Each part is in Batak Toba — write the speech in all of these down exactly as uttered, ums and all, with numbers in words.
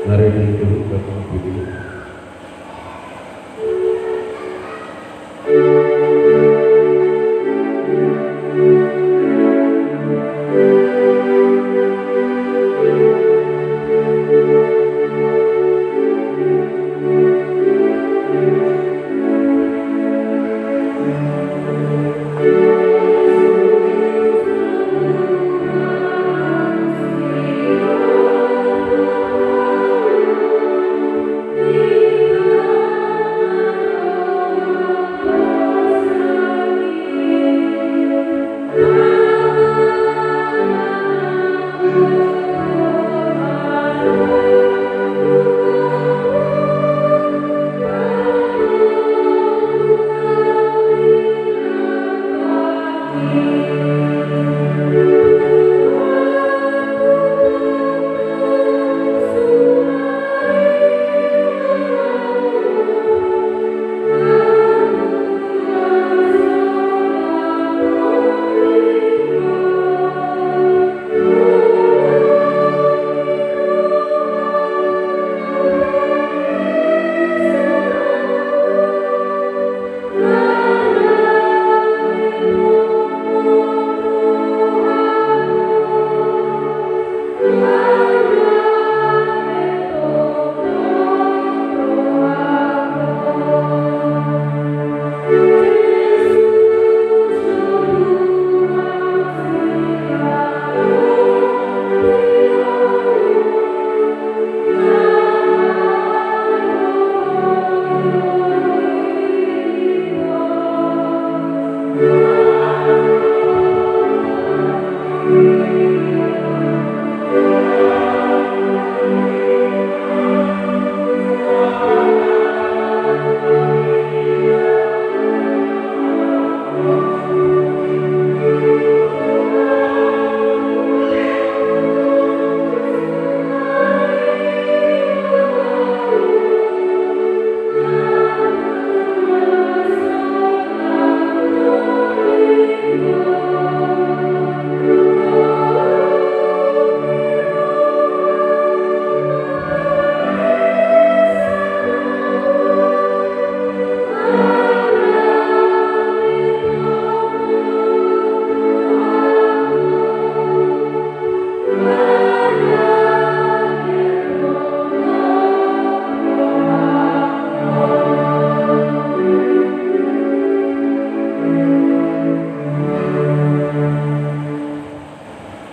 Hari ini dulu, Bapak Ibu.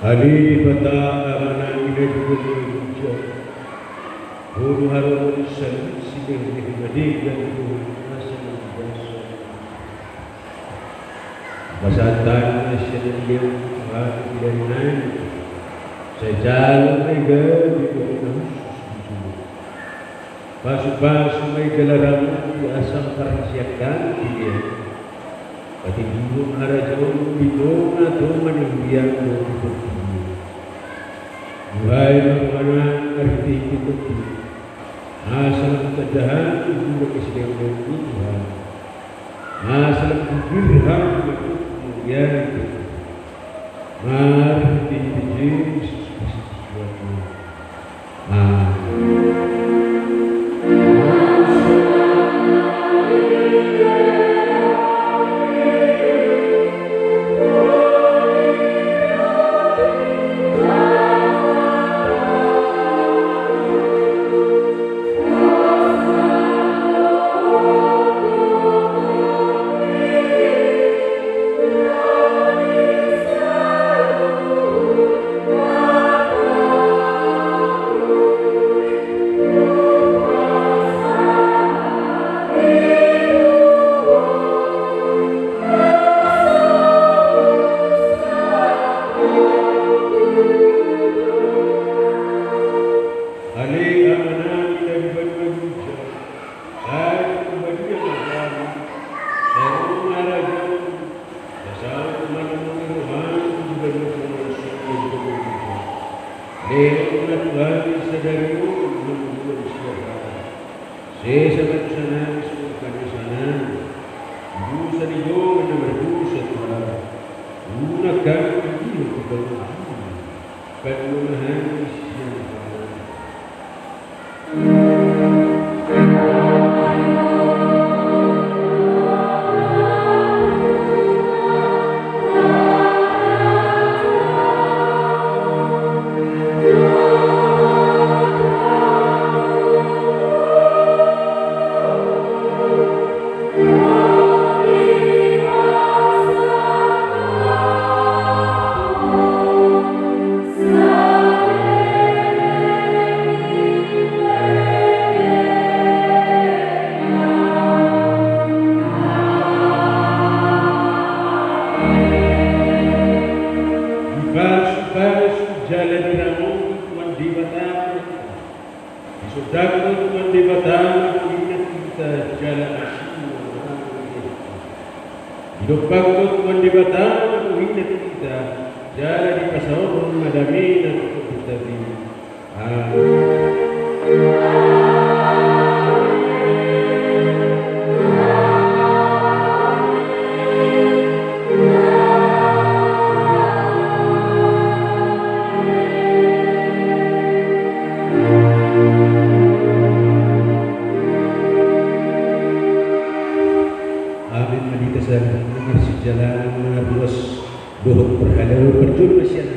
Ale Debata, Amanami na di banua ginjang, Ho do haroro ni salelengleleng na denggan dohot na salelengleleng. Pasahat hami ma sian na dilehon Tuhan di ari nai, sai jalo ma i gabe dohot na hushus di jolo. Pasupasu ma i jala ramoti asa marsiangkangan di dia. Patindihon harajaonmu di tongatonga ni huriaM dohot di portibi on. Buhai ma rohanami marhitehite Tondim, asa lam tanda hami hurang ni silehonMu Tuhan. Asa lam tanda hami marhitehite Tondim. Marhitehite Jesus Kristus Tuhannami. Amen. Ale Amanami na di banua ginjang, sai tumbadia ma goarMu, sai ro ma harajaonMu, sai saut ma lomo ni rohaM di banua tonga on songon na di banua ginjang. Lehon ma tu hami sadari on hangoluan siapari. Sesa ma dosanami songon panesanami dosa ni dongan na mardosa tu hami. Unang hami mandihon tu pangunjunan, palua ma hami sian pangago. Didompakhon Tuhan Debata ma bohina tu hita jala asi ma manang di hita. Didompakhon Tuhan Debata ma bohina tu hita jala dipasaorhon ma damena tu hita. Amin. Amin. Mari hita saluhutna marsijalangan na ruas dohot parhalado parjolo ma sian